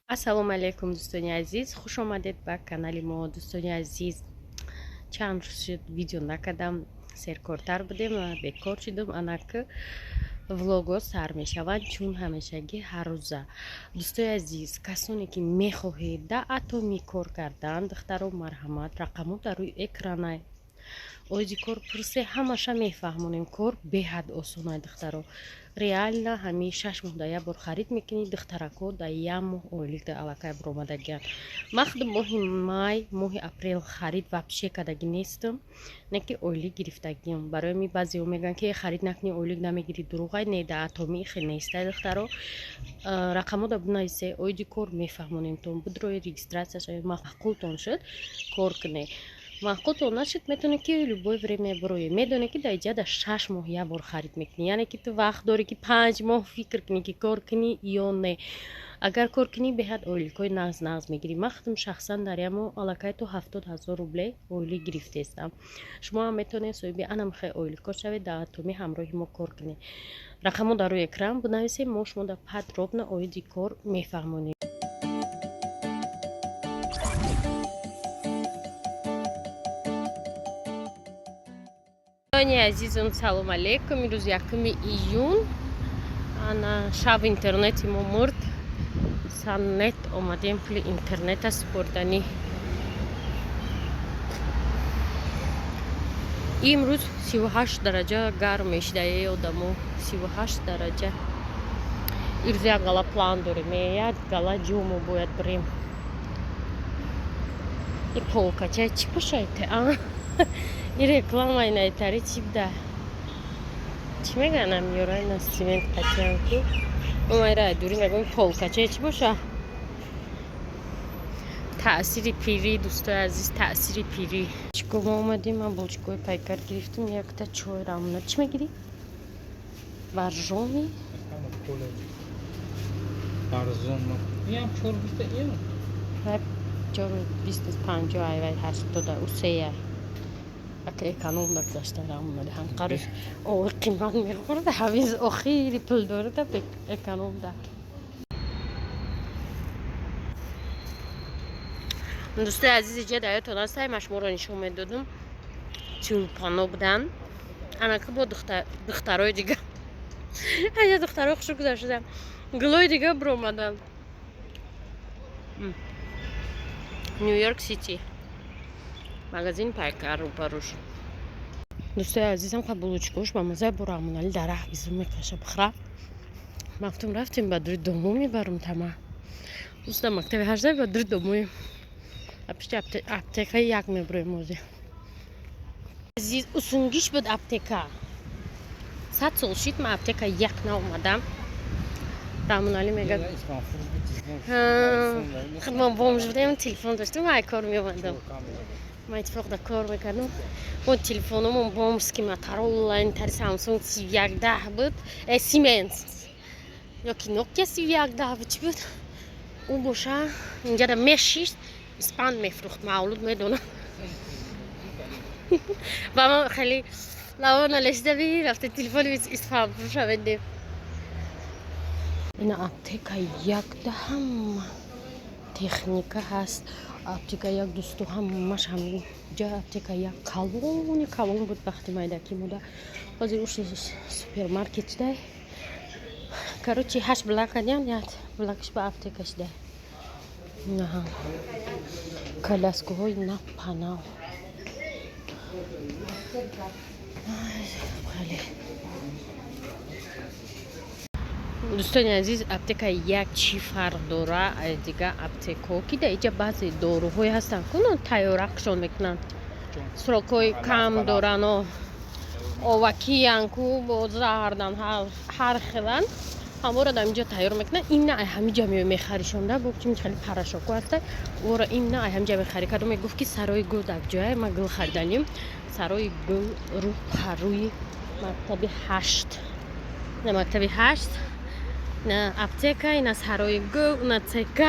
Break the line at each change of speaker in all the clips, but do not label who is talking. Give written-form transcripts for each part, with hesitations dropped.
Ассалому алайкум, дӯстони азиз, хуш омадед ба канали мо. Дӯстони азиз, чанд рӯз шуд, видео накардам, серкортар будем, бекор шудум. Анак влого сар мешаванд, чун ҳамешагӣ ҳаррӯза. Дӯстои азиз, касоне ки мехоҳед да Атоми кор кардан, духтаро, марҳамат, рақамҳо дар рӯи экранай. Оиди кор пурсе, ҳамаша мефаҳмонем. Кор беҳад осонай, духтаро, реально. Ҳамин 6 моҳ да як бор харид мекунӣ. Духтарако да як моҳ ойлик да аллакай баромадагианд. Ман худ моҳи май, моҳи апрел харид вообще кардагӣ нестам, не ки ойлик гирифтагиам. Барои ми баъзеҳо мегӯянд, ки харид накунӣ, ойлик намегирӣ. Дурӯғай, не, да Атоми хел нестай, духтаро. Рақамҳо да бинависе, оиди кор мефаҳмонемтон. Будрои регистрация шавед, маъқултон шуд, кор кунед, маъқултон нашуд, метавонед ки любое время бироед. Медонед, ки дар иҷа да 6 моҳ як бор харид мекунӣ, яъне ки ту вақт дорӣ, ки 5 моҳ фикр кунӣ, ки кор кунӣ ё не. Агар кор кунӣ, беҳад ойликҳои нағз нағз мегирӣ. Ман худам шахсан дар як моҳ аллакай то 70 000 рубле ойлик гирифтаистам. Шумо ҳам метавонед соҳиби анамхел ойликҳо шавед, дар Атомӣ ҳамроҳи мо кор кунед. Рақамҳо дар рӯи экран, бинависед, мо шумо дар подробно оиди кор мефаҳмонем. Дӯстони азизум, салом алейкум! Имрӯз 1 июн. Ана шаб интернети мо мурд, Саннет омадем пули интернета супорданӣ. Имрӯз 38 дараҷа гарм мешида, е одамо, 38 дараҷа. Ирӯз як гала план дорем, як гала ҷо мо бояд бирем. И полкача чӣ бошайте, а? И реклама инайтари чӣ буда? Чӣ мегӯян, амёра ина цемент қатиям ку омайра дури мегӯем, полкача чӣ боша? Таъсири пирӣ, дӯстои азиз, таъсири пирӣ. Чико мо омадем, ман булочкои Пайкар гирифтам, якта чой. Рамна, чӣ мегирӣ? Боржоми?
Арзон. Иам чор биста иам.
4 20 50 айвай 80 усея. Ака эконом нагузашта, рамна ҳамқари ой қимат мехӯрда, ҳавиз охири пул дорада, эконом да. Дӯстои азиз, иҷа даётон аст, ман шуморо нишон медодам, тюльпано буданд. Анака бо духтарои дига, аҷа духтарои хушрӯ гузаштада, гулои дига биромаданд. Нью Йорк Сити, магазин Пайкар рӯбаруш. Дӯстои азизам, ха булочкош ба мазаи, бо Раҳмонали дар раҳ изум мекаша, бихра. Мафтум рафтем, ба дури домо мебарам тама. Уста мактаби 18 ба дури домои пишти аптекаи як мебуроем. Ози азиз усунгиш буд аптека. 100 сол шид, ман аптека як наомадам. Раҳмоналӣ мегӯяд, худмон бомж будем, телефон доштем, ай кор меомадам. Ман иттифоқ да кор мекардам, мо телефономон бомжский, Моторола, интари Самсунг 3110 буд, Сименс ёки Нокия 3110 буд, чӣ буд. Ӯ боша инҷада мешишт, испанд мефурӯхт, мавлуд медонам. Ба ман хеле лавона лешида рафта телефони испанд фурӯша медем. Ина аптека якда ҳама техника ҳаст. Аптека як, дӯсту, ҳамаш ҳамҷа. Аптека як калони калон буд вақти майдакӣ буда, ҳозир уш супермаркет шудай. Короче, ҳашт блок кардиам, як блокш ба аптека шудай. Коляскаҳои напанав хеле. Дӯстони азиз, аптека як чӣ фарқ дора аз дига аптекаҳо, ки дар иҷа баъзе доруҳое ҳастанд, кунон тайёрақшон мекунанд, срокҳои кам доранд, овакиян ку бо заҳрдан, ҳар хеланд, ҳаморо дар инҷо тайёр мекунанд. Имна ай ҳамиҷа меои мехаришонда, бо чим хеле порошоко ҳаста, ора имна ай ҳамиҷа мехари. Кадоме гуфт, ки Сарои Гул дар ҷоя, ман гул хариданим. Сарои Гул рӯ паррӯи мактаби ҳашт, на мактаби ҳашт, на аптека, ина Сарои Гул, на ЦК,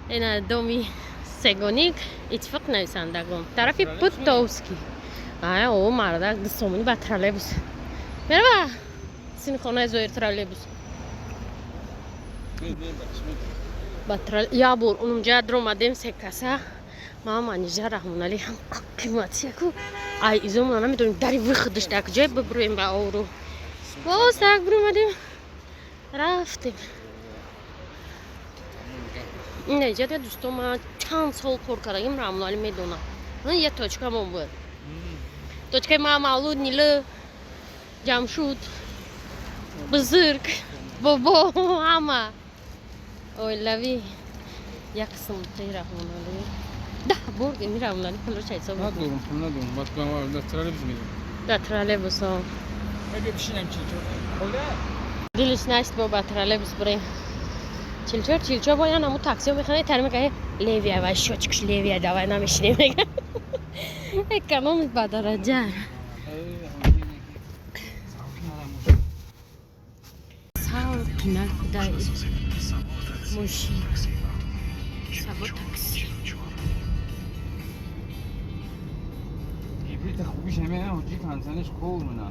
ина доми сегоник, иттифоқ нависандагон, тарафи Путовский. Ая, о мардак 2 сомонӣ ба троллейбус мерава, синхонаи Зоир троллейбус. Я бор унумҷа дромадем се каса. Ма Манижа, Раҳмоналӣ ҳам қиматияку. Ай изомона намедонем дари выходаш дар куҷое бибурем ба ору. Боз так биромадем. Рафтем. Ина иҷа дӯсто ман чанд сол кор кардагим, Раҳмоналӣ медонам. Я точка мон буд. Точкаи ма, Мавлуд, Нилы, Ҷамшуд, Бузург, бобо, ҳама. Оилавӣ як қисмтаи Раҳмоналӣ. 10 бор ини Раҳмоналӣ пулоша ҳисоб.
Надорум, пул надорум. Баъд дар троллейбус мерем.
Дар троллейбус.
Бیا бишинам чилчор. Хола?
Дилиш нашт бо ба троллейбус бурем. 44 44 бо ян аму таксио механа тар мега левия ва щётчикш левия, давай намешинем мега. Экономит ба дараҷа. Салқинак дай мошин. Сабо такси.
Ибрита хубиш ҳамин ҳоҷи кансанаш кор мена.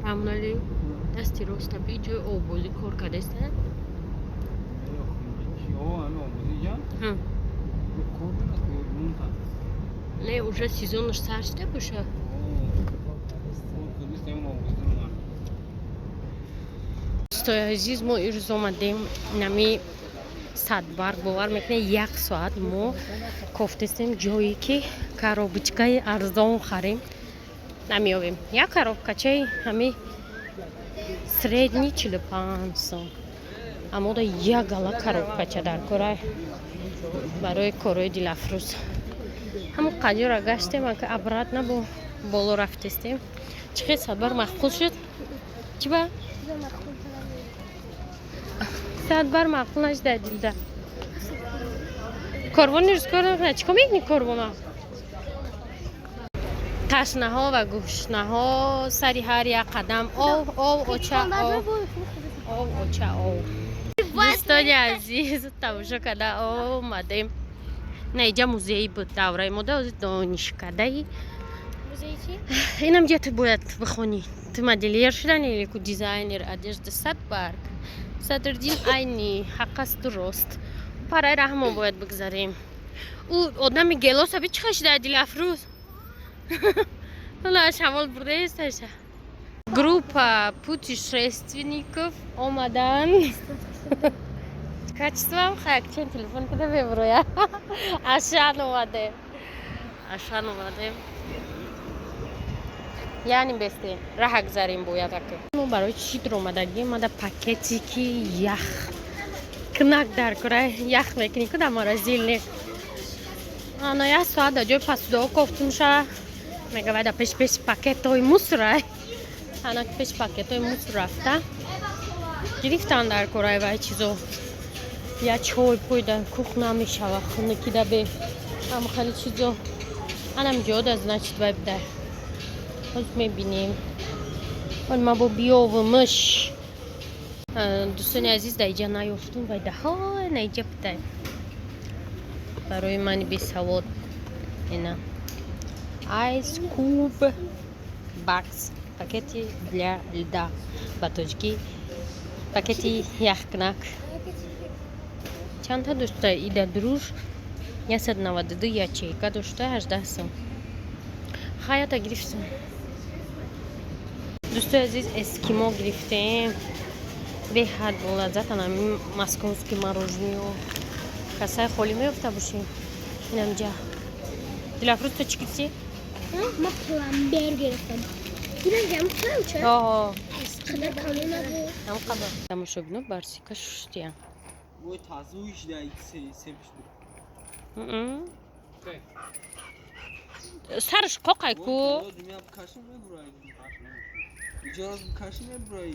Раҳмоналӣ, дасти роста би ҷои оббозӣ кор кардаста? Не, уже сезонаш сар шуда боша. Дӯстои азиз, мо ирӯз омадем нами Садбарг. Бовар мекунед, як соат мо кофтестем ҷое ки коробочкаи арзон харем, намеёбем. Як коробкачаи ҳами средний 45 сом. Амода як гала коробкача дар кора барои корҳои дилафрӯз. Ҳамон қадиёра гаштем, ака обратно бо боло рафтестем. Чӣ хел Садбарг маъқул шуд? Чӣ ба? Садбар маъқул нашуда дилда. Корвон ирӯз кор намекунад. Чӣ кор мекунӣ корвона? Ташнаҳо ва гӯшнаҳо сари ҳар як қадам ов, ов, оча, ов, ов, оча, ов. Дӯстони азиз, тамошо карда омадем. На иҷа музей буд давраи мода, ҳозир донишкадаи. Инам ҷа ту бояд бихонӣ. Ту модельер шудани или ку дизайнер одежды Садбарг. Садриддин Айни, ҳақ аст, дуруст. Параи раҳмон бояд бигзарем. Ӯ одами гелоса би чӣ хашида Дилафрӯз? Ҳола шамол бурдаесташа. Группа путешественников омадан. Качествам хайк чен телефон када меброя. Ашан омадем. Ашан омадем. Яъне бесте раҳа гузарем бояд ака. Мо барои чӣ дуромадагим? Мада пакете ки ях кунак дар кора ях мекунӣ ку дар морозильник. Ана як соат дар ҷои посудаҳо кофтумша. Мега вай дар пеши пеши пакетҳои мусора. Ана пеши пакетҳои мусор рафта. Гирифтан дар кораи вай чизо. Я чой пой дар кухня мешава хунукӣ да бе ҳам хеле чизо. Анам ҷода, значит, вай бидай. Ҳоз мебинем. Ҳол ма бо биёвумш. Дӯстони азиз, дар иҷа наёфтум, вай даҳо на иҷа бидай. Барои мани бесавод ина. Ice Cube Box, пакети для льда. Ба тоҷикӣ пакети яхкунак. Чандта дошта ида дуруш 192 ячейка дошта, 18 сом. Хаята гирифтем. Дӯстои азиз, эскимо гирифтем. Беҳад болаззатан ҳамин московский мороженое. Касаи холӣ меёфта бошем. Инамҷа. Дилафрӯз, ту чӣ гирифтӣ?
Ма пломбир гирифтам. Дидам ҷам ча?
Оҳо.
Қадар калон набуд.
Ҳам қабар. Тамошобино, барсика шуштия.
Ой, тазуиш да се се буд.
Сараш қоқай ку.
Каши мебурай. Иҷоз каши мебурай.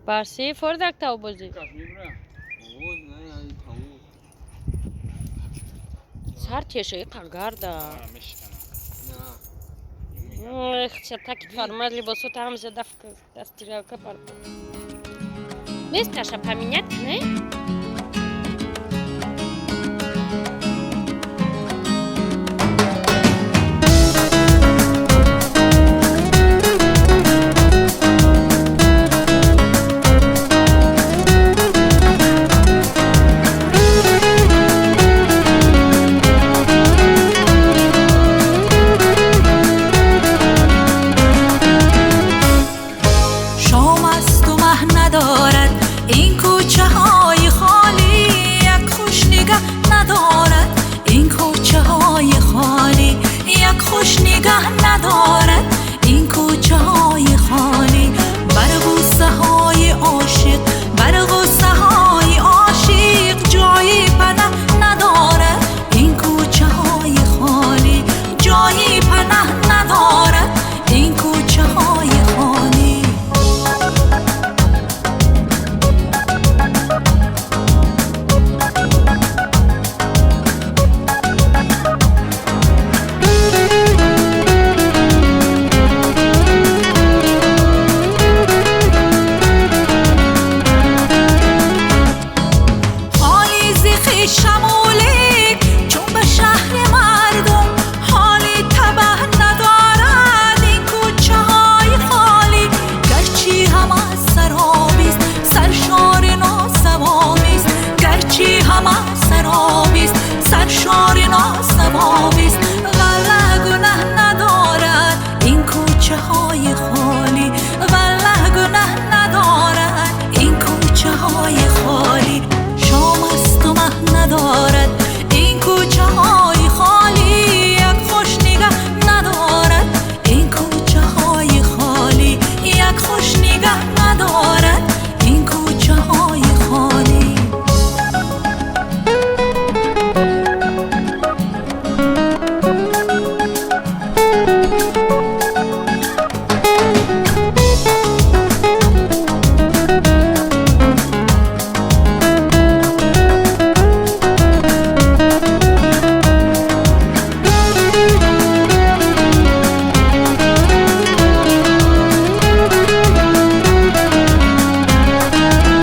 Барси фордак тавбозӣ.
Каш мебура.
Оз не, ай таву.
Сар тешаи қагарда.
Мешикана.
На.
Эх, таки фармад либосота ҳам задаф дастиралка фар. Месташа поменять, не?